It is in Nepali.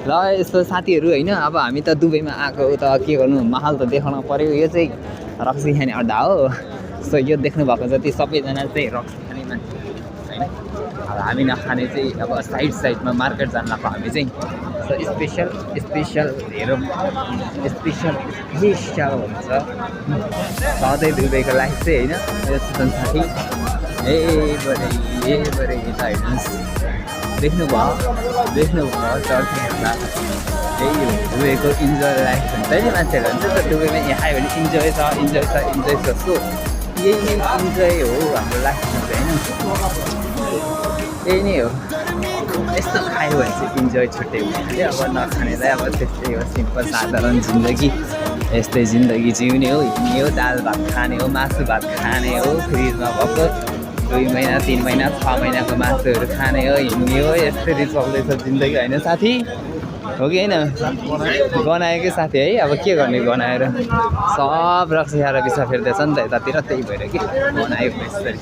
ल यस्तो साथीहरू होइन अब हामी त दुबईमा आएको त के गर्नु माहौल त देखाउन पर्यो यो चाहिँ रक्सी खाने अड्डा हो सो यो देख्नु भएको जति सबैजना चाहिँ रक्सी खाने मान्छे होइन अब हामी नखाने चाहिँ अब साइडमा मार्केट जान लाग्यो हामी चाहिँ सो स्पेसल हेरौँ स्पेसल हुन्छ सधैँ दुबईको लाइफ चाहिँ होइन यो चिकन साथी ए बरे यता हेर्नुहोस् देख्नुभयो चर्च हेर्दा त्यही हो दुबईको इन्जोय लाइफ हुन्छ नि मान्छेहरू भन्छ त दुबईमा यहाँ आयो भने इन्जोय छ सो यही नै इन्जोय हो हाम्रो लाइफमा चाहिँ होइन यही नै हो यस्तो खायो भने चाहिँ इन्जोय छुट्टै हुन्छ अब नखानेलाई अब त्यस्तै हो सिम्पल साधारण जिन्दगी यस्तै जिन्दगी जिउने हो हिँड्ने हो दाल भात खाने हो मासु भात खाने हो फ्रिजमा भएको 2 महिना 3 महिना 6 महिनाको मासुहरू खाने हो हिँड्ने हो यसरी चल्दैछ जिन्दगी होइन साथी हो कि होइन गनाएकै साथी है अब के गर्ने गनाएर सब रक्सी खाएर पिसा फेर्दैछ नि त यतातिर त्यही भएर कि गनायो यसरी